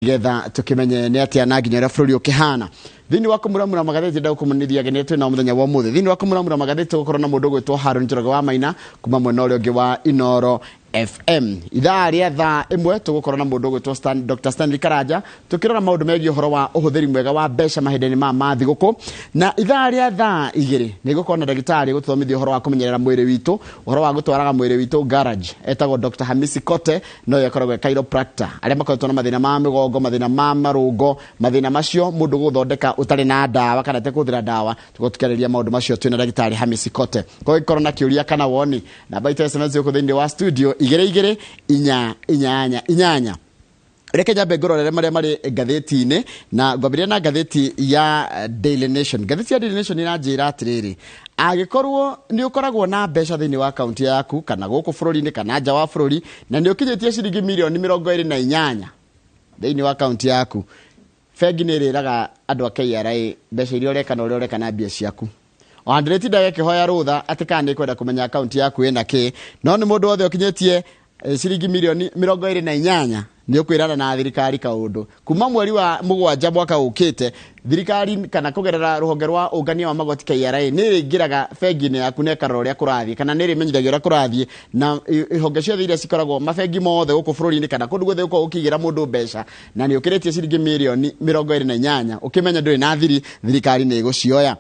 Nĩgetha tũkĩmenye nĩ atĩa na nginya ũrĩa bũrũri ũkĩhana. Thĩinĩ wa kũmuramura magathĩti, ndagũkũmenithia ageni twĩ nao mũthenya wa ũmũthĩ. Thĩinĩ wa kũmuramura magathĩti, tũgũkorwo na mũndũ ũgwĩtwo Haron Njoroge wa Maina kuma mwena ũrĩa ũngĩ wa Inoro FM. Ithaa rĩa thaa 1 tũgũkorwo na mũndũ ũgwĩtwo Dr. Stanley Karanja, tũkĩrora maũndũ megiĩ ũhoro wa ũhũthĩri mwega wa mbeca mahinda-inĩ ma thigũkũ. Na ithaa rĩa thaa 2 nĩ gũkorwo na ndagĩtarĩ gũtũthomithia ũhoro wa kũmenyerera mwĩrĩ witũ, ũhoro wa gũtwaraga mwĩrĩ witũ garage. Etagwo Dr. Hamisi Kote, no ye akoragwo e chiropractor. Arĩa makoretwo na mathĩna ma mĩgongo, mathĩna ma marũngo, mathĩna macio mũndũ gũthondeka ũtarĩ na ndawa kana tekũhũthĩra ndawa, tũkorwo tũkĩarĩria maũndũ macio twĩna ndagĩtarĩ Hamisi Kote. Koguo ĩkorwo na kĩũria kana woni, namba itũ ya SMS gũkũ thĩinĩ wa studio 22488. Reke nyambe ngũrorere marĩa marĩ ngathĩti-inĩ, na ngwambĩrĩria na ngathĩti ya Daily Nation. Ngathĩti ya Daily Nation ĩranjĩra atĩrĩrĩ, angĩkorwo nĩ ũkoragwo na mbeca thĩinĩ wa akaunti yaku kana gũkũ bũrũri-inĩ kana nja wa bũrũri, na nĩ ũkinyĩtie ciringi mirioni 28 thĩinĩ wa akaunti yaku, bengi nĩ ĩrĩraga andũ a KRA mbeca iria ũreka na ũrĩa ũreka na mbia ciaku. Ona ndĩrĩtindaga ĩkĩhoya rũtha atĩ kana nĩ kwenda kũmenya akaunti yaku ĩna kĩ, no nĩ mũndũ wothe ũkinyĩtie ciringi mirioni 28 nĩ ũkwĩrana na thirikari kaũndũ. Kuma mweri wa mũgwanja mwaka ũkĩte, thirikari kana kũgerera rũhonge rwa ũngania wa magoti KRA nĩ ĩrĩingĩraga bengi-inĩ yaku na ĩkarora ũrĩa kũrathiĩ, kana nĩ ĩrĩmenyithagia ũrĩa kũrathiĩ na ihonge ciothe iria cikoragwo mabengi mothe gũkũ bũrũri-inĩ kana kũndũ guothe gũkoragwo ũkĩigĩra mũndũ mbeca, na nĩ ũkĩrĩtie ciringi mirioni 28, ũkĩmenya ndũrĩ na thiri, thirikari nĩ ĩgũcioya.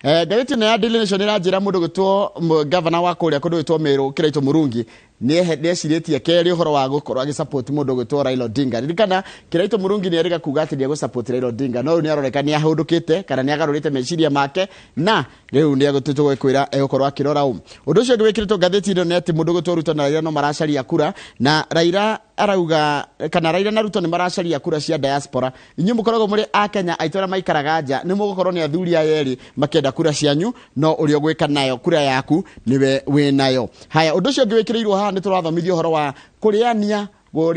Ngathĩti ĩno ya Daily Nation ĩranjĩra mũndũ gwĩtwo gavana wa kũrĩa kũndũ gwĩtwo Meru, Kiraito Murungi, nĩ ecirĩtie kerĩ ũhoro wa gũkorwo agĩsupport mũndũ gwĩtwo Raila Odinga. Ririkana Kiraito Murungi nĩ erĩga kuga atĩ nĩ egũsupport Raila Odinga, no rĩu nĩ aroneka nĩ ahũndũkĩte kana nĩ agarũrĩte meciria make, na rĩu nĩ egũtĩtwo gwĩkwĩra egũkorwo akĩrora ũ. Ũndũ ũcio ũngĩ wĩkĩrĩtwo ngathĩti ĩno nĩ atĩ mũndũ gwĩtwo Ruto na Raila no maracaria kura, na Raila arauga kana Raila na Ruto nĩ maracaria kura cia diaspora. Inyuĩ mũkoragwo mũrĩ a Kenya aitũ arĩa maikaraga nja, nĩ mũgũkorwo nĩ athuri aya erĩ makĩenda kura cianyu, no ũrĩa ũgwĩka nayo kura yaku nĩwe wĩ nayo. Haya, ũndũ ũcio ũngĩ wĩkĩrĩirwo haha, nĩ tũrathomithio ũhoro wa kũrĩania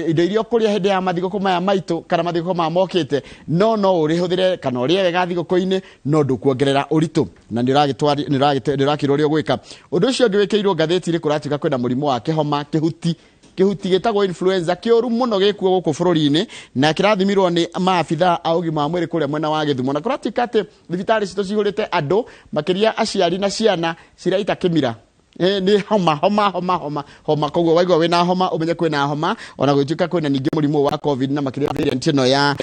indo iria ũkũrĩa hĩndĩ ya mathigũkũ maya maitũ kana mathigũkũ maya mokĩte, no ũrĩhũthĩre kana ũrĩe wega thigũkũ-inĩ no ndũkuongerera ũritũ, na nĩ ũrakĩrwo ũrĩa ũgwĩka. Ũndũ ũcio ũngĩ wĩkĩrĩirwo ngathĩti-inĩ, kũratuĩka kwĩna mũrimũ wa kĩhoma kĩhuti, kĩhuti gĩtagwo influenza kĩũru mũno gĩkuo gũkũ bũrũri-inĩ, na kĩrathimirwo nĩ maabitha a ũgima wa mwĩrĩ kũrĩa mwena wa Gĩthumo, na kũratuĩka atĩ thibitarĩ citũ cihũrĩte andũ, makĩria aciari na ciana ciraita kĩmira. Nĩ homa homa homa homa homa. Koguo waigua wĩna homa, ũmenye kwĩna homa, ona gũtuĩka kwĩna ningĩ mũrimũ wa COVID na makĩria variant ĩno ya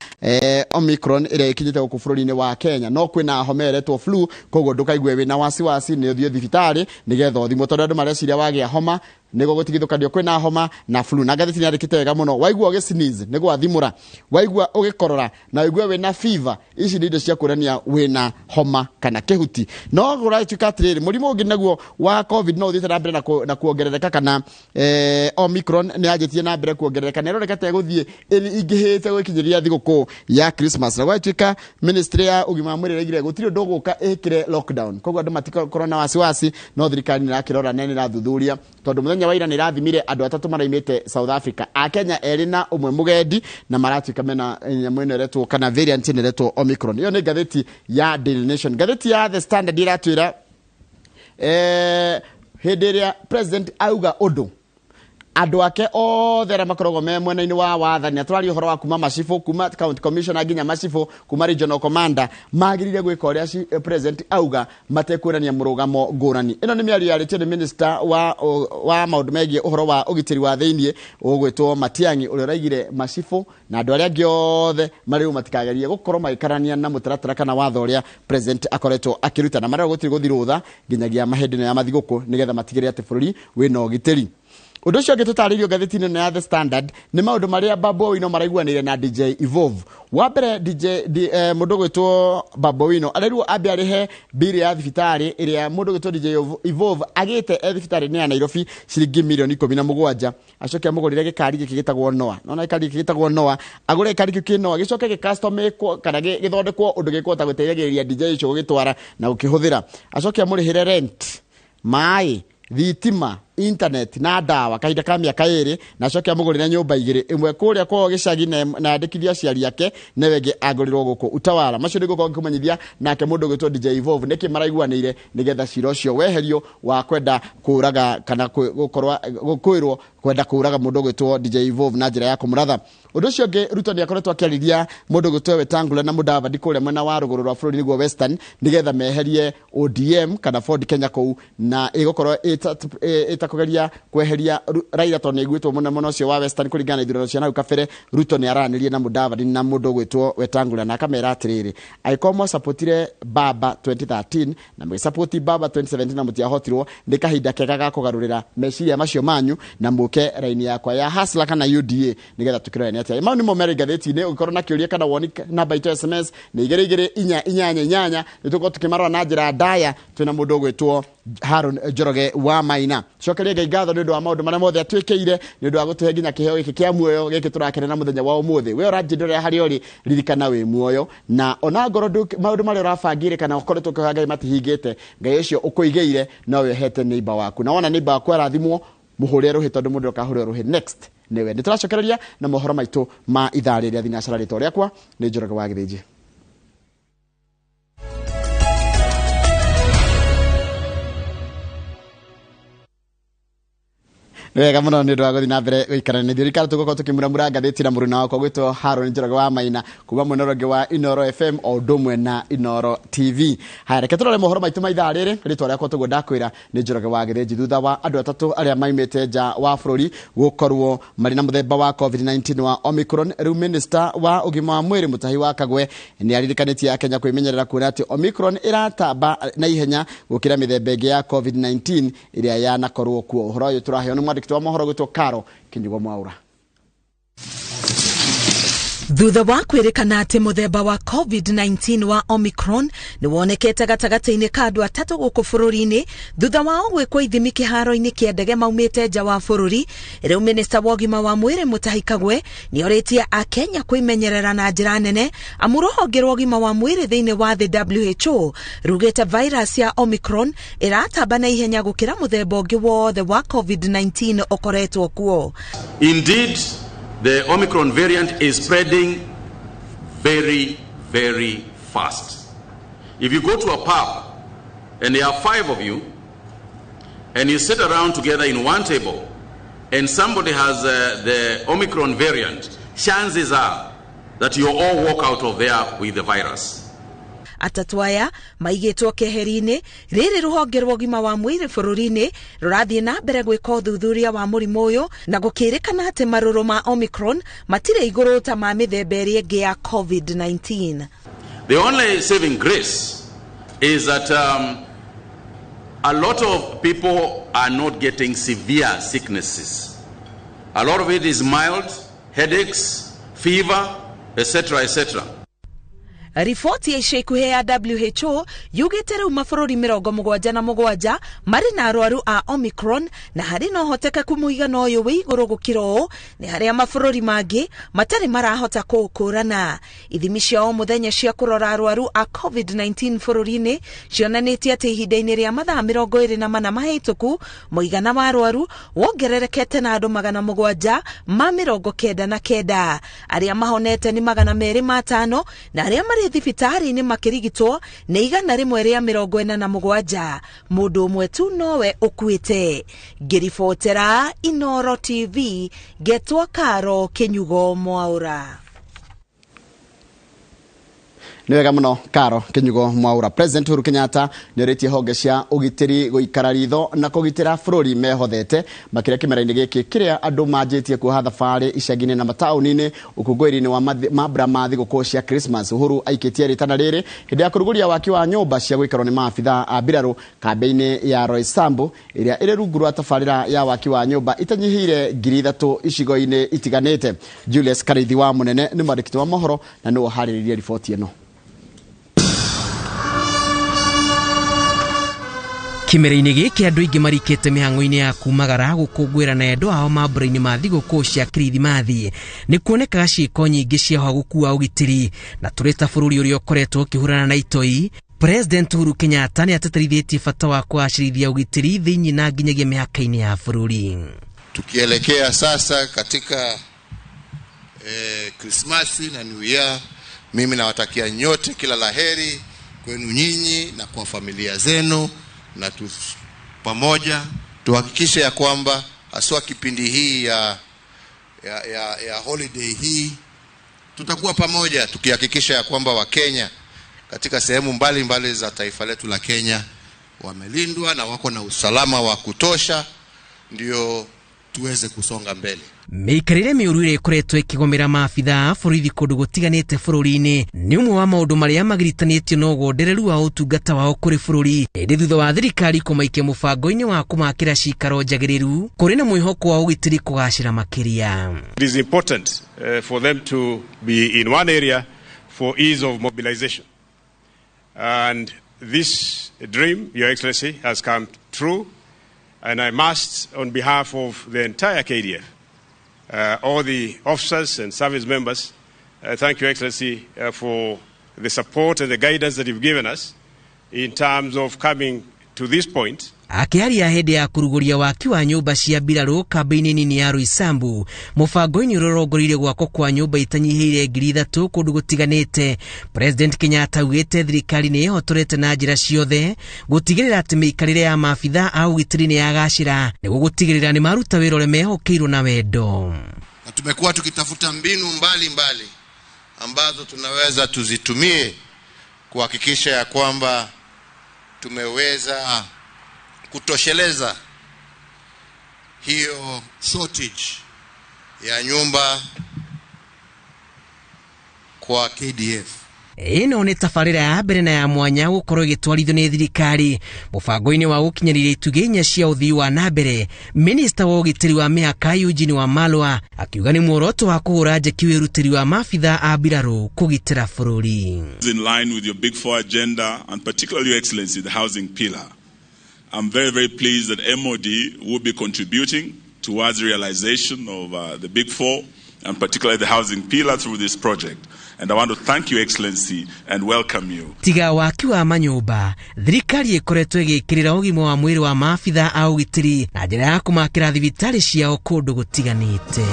Omicron ĩrĩa ĩkinyĩte gũkũ bũrũri-inĩ wa Kenya, no kwĩna homa ĩretwo flu. Koguo ndũkaigue wĩna wasiwasi, nĩ ũthiĩ thibitarĩ nĩgetha ũthimwo, tondũ andũ mareciria wagĩa homa nĩguo gũtigithũkanio kwĩna homa na flu. Na ngathĩti nĩyandĩkĩte wega mũno, waigua ũgĩ sneeze nĩ gwathimũra, waigua ũgĩkorora na ũigue wĩna fever, ici nĩ indo cia kuonania wĩna homa kana kĩhuti. No kũratuĩka atĩrĩrĩ, mũrimũ ũngĩ naguo wa COVID no ũthiĩte na mbere na kuongerereka, kana Omicron nĩ yanjĩtie na mbere kuongerereka, na ĩroneka ta ĩgũthiĩ ĩingĩhĩte gũkinyĩria thigũkũ ya Christmas. Na gwatuĩka ministry ya ũgima wa mwĩrĩ ĩraigire gũtirĩ ũndũ ũgũka ĩkĩre lockdown, koguo andũ matikorwo na wasiwasi, no thirikari nĩ ĩrakĩrora na nĩ ĩrathuthuria, tondũ mũthenya wa ira nĩ ĩrathimire andũ atatũ maraimĩte South Africa, a Kenya erĩ na ũmwe mũgendi, na maratuĩka mena nyamũ ĩno ĩretwo kana variant ĩno ĩretwo Omicron. Ĩyo nĩ ngathĩti ya Daily Nation. Ngathĩti ya The Standard ĩratwĩra hĩndĩ ĩrĩa president auga ũndũ, andũ ake othe arĩa makoragwo me mwena-inĩ wa wathani, na tũraria ũhoro wa kuma macibũ, kuma county commissioner nginya macibũ, kuma regional commander, magĩrĩire gwĩka ũrĩa president auga matekuonania mũrũgamo ngũrani. Ĩno nĩ mĩario yarĩtio nĩ minister wa maũndũ megiĩ ũhoro wa ũgitĩri wa thĩiniĩ ũgwĩtwo Matiang'i, ũrĩa ũraigire macibũ na andũ arĩa angĩ othe marĩ matikagerie gũkorwo magĩkarania na mũtaratara kana watho ũrĩa president akoretwo akĩruta, na marĩa gũtirĩ gũthi rũtha nginyagia mahĩndĩ ĩno ya mathigũkũ, nĩgetha matigĩrĩre atĩ bũrũri wĩna ũgitĩri. Ũndũ ũcio ũngĩ tũtarĩirio ngathĩti-inĩ ĩno ya The Standard nĩ maũndũ marĩa Babu Owino maraiguanĩire na DJ Evolve. Wa mbere, DJ mũndũ gwĩtwo Babu Owino arerirwo ambe arĩhe mbirũ ya thibitarĩ ĩrĩa mũndũ gwĩtwo DJ Evolve agĩte e thibitarĩ-inĩ ya Nairobi, ciringi mirioni 17. Acoke amũgũrĩre gĩkari gĩkĩ gĩtagwo Noah. Nona gĩkari gĩkĩ gĩtagwo Noah, agũre gĩkari kĩu kĩ Noah, gĩcoke gĩ custom mĩkwo kana gĩthondekwo ũndũ gĩkũhota gũteithagĩrĩria DJ ũcio gũgĩtwara na gũkĩhũthĩra. Acoke amũrĩhĩre rent, maĩ, thitima. internet na ndawa kahinda ka mĩaka 2 na acoke amũgũrĩre nyũmba 2 ĩmwe kũrĩa kwao gĩcagi na andĩkithia aciari ake na ĩyo ĩngĩ agũrĩrwo gũkũ Utawala. Macio nĩngũkorwo ngĩkũmenyithia nake mũndũ ũgwĩtwo DJ Evolve nĩkĩ maraiguanĩire nĩgetha cira ũcio weherio wa kwenda kũraga kana gũkorwo gũkwĩrwo kwenda kũraga mũndũ ũgwĩtwo DJ Evolve na njĩra ya kũmũratha. Ũndũ ũcio ũngĩ, Ruto nĩ akoretwo akĩarĩria mũndũ ũgwĩtwo Wetangula na Mudavadi kũrĩa mwena wa rũgũrũ rwa bũrũri nĩguo Western nĩgetha meherie ODM kana Ford Kenya kũu na ĩgũkorwo ĩtakũgeria kweheria Raila tondũ nĩ aiguĩtwo mũno mũno ũcio wa Western kũringana na ithurano cia nahau kabere. Ruto nĩ aranĩrie na Mudavadi na mũndũ ũgwĩtwo Wetangula na akamera atĩrĩrĩ, angĩkorwo mwasapotire Baba 2013 na mũgĩsapoti Baba 2017 na mũtiahotirwo, nĩ kahinda kega ga kũgarũrĩra meciria macio manyu na mũke raini yakwa ya Hustler kana UDA nĩgetha tũkĩrore nĩ atĩa. Mau nĩmo marĩ ngathĩti-inĩ. Ũngĩkorwo na kĩũria kana woni, namba itũ SMS nĩ 2 2 4 8 8. Nĩ tũgũkorwo tũkĩmarora na njĩra ndaya. Twĩna mũndũ ũgwĩtwo Haron Njoroge wa Maina. Cokeria Ngai ngatho nĩ ũndũ wa maũndũ marĩa mothe atwĩkĩire, nĩ ũndũ wa gũtũhe nginya kĩheo gĩkĩ kĩa muoyo gĩkĩ tũrakenera mũthenya wa ũmũthĩ. We ũranjĩndĩrĩra harĩa ũrĩ, ririkana wĩ muoyo, na ona ngorwo maũndũ marĩa ũrabangĩire kana ũkoretwo ũkĩhoya Ngai matihingĩte, Ngai ũcio ũkũigĩire nowe ũhete neighbor waku, na wona neighbor waku arathimwo mũhũre rũhĩ, tondũ mũndũ ndakahũrwo rũhĩ next nĩwe. Nĩ tũracokereria na mohoro maitũ ma ithaa rĩrĩa thinacara. Rĩtwa rĩakwa nĩ Njoroge wa Gĩthĩnji. Nĩ wega mũno nĩ ũndũ wa gũthiĩ na mbere gũikara na ithuĩ. Ririkana tũgũkorwo tũkĩmuramura ngathĩti na mũruna wakwa gwĩtwo Haron Njoroge wa Maina kuma mwena ũrĩa ũngĩ wa Inooro FM o ũndũ ũmwe na Inooro TV. Haya, reke tũrore mohoro maitũ ma ithaa rĩrĩ. Rĩtwa rĩakwa tũguo ndakwĩra nĩ Njoroge wa Gĩthĩnji. Thutha wa andũ 3 arĩa maimĩte nja wa bũrũri gũkorwo marĩ na mũthemba wa COVID-19 wa Omicron, rĩu minister wa ũgima wa mwĩrĩ Mutahi wa Kagwe nĩ aririkanĩtie Akenya kwĩmenyerera kuona atĩ Omicron ĩratamba na ihenya gũkĩra mĩthemba ĩngĩ ya COVID-19 ĩrĩa yanakorwo kuo. Ũhoro ũyũ tũraheo nĩ mwandĩki wa mohoro gwĩtwo Caro Kinyugo Mwaura. Thutha wa kwĩrĩkana atĩ mũthemba wa COVID-19 wa Omicron nĩ wonekete gatagatĩ-inĩ ka andũ 3 gũkũ bũrũri-inĩ thutha wao gwĩkwo ithimi kĩharo-inĩ kĩa ndege maumĩte nja wa bũrũri, rĩu minista wa ũgima wa mwĩrĩ Mutahi Kagwe nĩ orĩtie Akenya kwĩmenyerera na njĩra nene, amu rũhonge rwa ũgima wa mwĩrĩ thĩinĩ wa thĩ WHO rugĩte virus ya Omicron ĩratamba na ihenya gũkĩra mũthemba ũngĩ wothe wa COVID-19 ũkoretwo kuo. Indeed, the Omicron variant is spreading very, very fast. If you go to a pub and there are 5 of you and you sit around together in one table and somebody has the Omicron variant, chances are that you all walk out of there with the virus. 3 aya maigĩtwo keheri-inĩ. Rĩrĩ rũhonge rwa ũgima wa mwĩrĩ bũrũri-inĩ rũrathiĩ na mbere gwĩka ũthuthuria wa mũrimũ ũyũ na gũkĩrĩkana atĩ marũrũ ma Omicron matirĩ igũrũ ta ma mĩthemba ĩrĩa ĩngĩ ya COVID-19. The only saving grace is that a lot of people are not getting severe sicknesses. A lot of it is mild, headaches, fever, etc., etc. Riboti ya ica ikuhĩ ya WHO yugĩte rĩu mabũrũri 77 marĩ na arwaru a Omicron na harĩ na ũhotekeku mũigana ũyũ wĩ igũrũ gũkĩra ũũ nĩ harĩa mabũrũri mangĩ matarĩ marahota kũũkũrana. Ithimi cia o mũthenya cia kũrora arwaru a COVID-19 bũrũri-inĩ cionanĩtie atĩ ihinda-inĩ rĩa mathaa 24 mahĩtũku mũigana wa arwaru wongererekete na andũ 799, arĩa mahonete nĩ 205 na arĩa marĩ thibitarĩ-inĩ makĩrigitwo nĩ 147. Mũndũ ũmwe tu nowe ũkuĩte. Ngĩribotera Inooro TV ngetwo Caro Kinyugo Mwaura. Nĩ wega mũno Caro Kinyugo Mwaura. President Uhuru Kenyatta nĩ orĩtie honge cia ũgitĩri gũikara ritho na kũgitĩra bũrũri mehothete makĩria kĩmera-inĩ gĩkĩ kĩrĩa andũ manjĩtie kuoha thabarĩ icagi-inĩ na mataũni-inĩ ũkũngũĩri-inĩ wa mambura ma thigũkũ cia Christmas. Uhuru aikĩtie rĩtana rĩrĩ hĩndĩ ya kũrugũria waki wa nyũmba cia gũikarwo nĩ maabithaa a mbirarũ kambĩ-inĩ ya Roysambu ĩrĩa ĩrĩ rungu rwa tabarĩra ya waki wa nyũmba itanyihĩire 3,000 icigo-inĩ itiganĩte. Julius Karithi wa Mũnene nĩ mwandĩki wa mohoro na nĩwe ũharĩrĩirie riboti ĩno. Kĩmera-inĩ gĩkĩ andũ aingĩ marikĩte mĩhang'o-inĩ ya kumagara gũkũngũĩra na endwa ao mambura-inĩ ma thigũkũ cia Kirithimathi. Nĩ kuonekaga ciĩko nyingĩ cia ũhagũku wa ũgitĩri na tũrĩ ta bũrũri ũrĩa ũkoretwo ũkĩhũrana na itoi. President Uhuru Kenyatta nĩ atĩtĩrithĩtie bata wa kũgacĩrithia ũgitĩri thĩinĩ na nginyagia mĩhaka-inĩ ya bũrũri. Tukielekea sasa katika Krismasi na New Year, mimi nawatakia nyote kila laheri kwenu nyinyi na kwa familia zenu, na pamoja tuhakikishe ya kwamba haswa kipindi hii ya holiday hii tutakuwa pamoja tukihakikisha ya kwamba Wakenya katika sehemu mbalimbali za taifa letu la Kenya wamelindwa na wako na usalama wa kutosha, ndio tuweze kusonga mbele. Mĩikarĩre mĩũru ĩrĩa ĩkoretwo ĩkĩgomera maabitha a borithi kũndũ gũtiganĩte bũrũri-inĩ nĩ ũmwe wa maũndũ marĩa magiritanĩtio na ũgondereru wa ũtungata wao kũrĩ bũrũri, ĩndĩ thutha wa thirikari kũmaikia mũbango-inĩ wa kũmakĩra cikaro njagĩrĩru, kũrĩ na mwĩhoko wa ũgitĩri kũgacĩra makĩria. It is important for them to be in one area for ease of mobilization. And this dream, Your Excellency, has come true. And I must, on behalf of the entire KDF, all the officers and service members, thank Your Excellency for the support and the guidance that you've given us in terms of coming to this point. Akĩaria hĩndĩ ya kũrugũria waki wa nyũmba cia mbirarũ kambĩ-inĩ nini ya Roysambu, mũbango-inĩ ũrĩa ũrongoreirie gwakwo kwa nyũmba itanyihĩire 3,000 kũndũ gũtiganĩte, President Kenyatta augĩte thirikari nĩ ĩhotorete na njĩra ciothe gũtigĩrĩra atĩ mĩikarĩre ya maabitha a ũgitĩri nĩ yagacĩra nĩguo gũtigĩrĩra nĩ maruta wĩra ũrĩa mehokeirwo na wendo. Na tumekuwa tukitafuta mbinu mbalimbali ambazo tunaweza tuzitumie kuhakikisha ya kwamba tumeweza kutosheleza hiyo shortage ya nyumba kwa KDF. Ĩno nĩ tabarĩra ya mbere na ya mwanya gũkorwo ĩgĩtwarithio nĩ thirikari mũbango-inĩ wa gũkinyanĩria itugĩ inya cia ũthii wa na mbere. Minista wa ũgitĩri wa mĩhaka Eugene Wamalwa akiuga nĩ muoroto wa kũhũra njeki wĩrutĩri wa maabitha a mbirarũ kũgitĩra bũrũri. In line with your Big Four agenda and particularly, Your Excellency, the housing pillar, I'm very, very pleased that MOD will be contributing towards the realization of the Big Four and particularly the housing pillar through this project. And I want to thank you, Excellency, and welcome you. Tiga waki wa manyũmba, thirikari ĩkoretwo ĩgĩkĩrĩra ũgima wa mwĩrĩ wa maabitha a ũgitĩri na njĩra ya kũmakĩra thibitarĩ ciao kũndũ gũtiganĩte.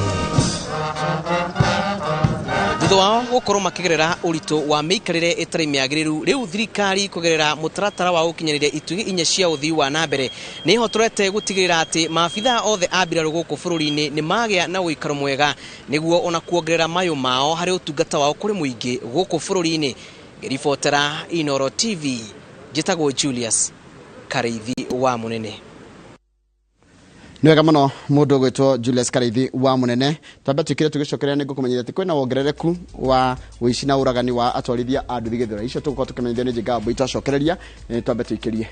Thutha wao gũkorwo makĩgerera ũritũ wa mĩikarĩre ĩtarĩ mĩagĩrĩru, rĩu thirikari kũgerera mũtaratara wa gũkinyanĩria itugĩ inya cia ũthii wa na mbere nĩ ĩhotorete gũtigĩrĩra atĩ maabitha othe a mbirarũ gũkũ bũrũri-inĩ nĩ magĩa na ũikaro mwega nĩguo ona kuongerera mayũ mao harĩ ũtungata wao kũrĩ mũingĩ gũkũ bũrũri-inĩ. Ngĩribotera Inooro TV, njĩtagwo Julius Kareithi wa Mũnene. Nĩ wega mũno mũndũ ũgwĩtwo Julius Kareithi wa Mũnene. Twambe twĩkĩre tũgĩcokeria nĩ ngũkũmenyithia atĩ kwĩna wongerereku wa ũici na ũragani wa atwarithia a nduthi Gĩthũrai. Icio tũgũkorwo tũkĩmenyithio nĩ Njĩnga Wambui twacokereria. Twambe tũikĩrie.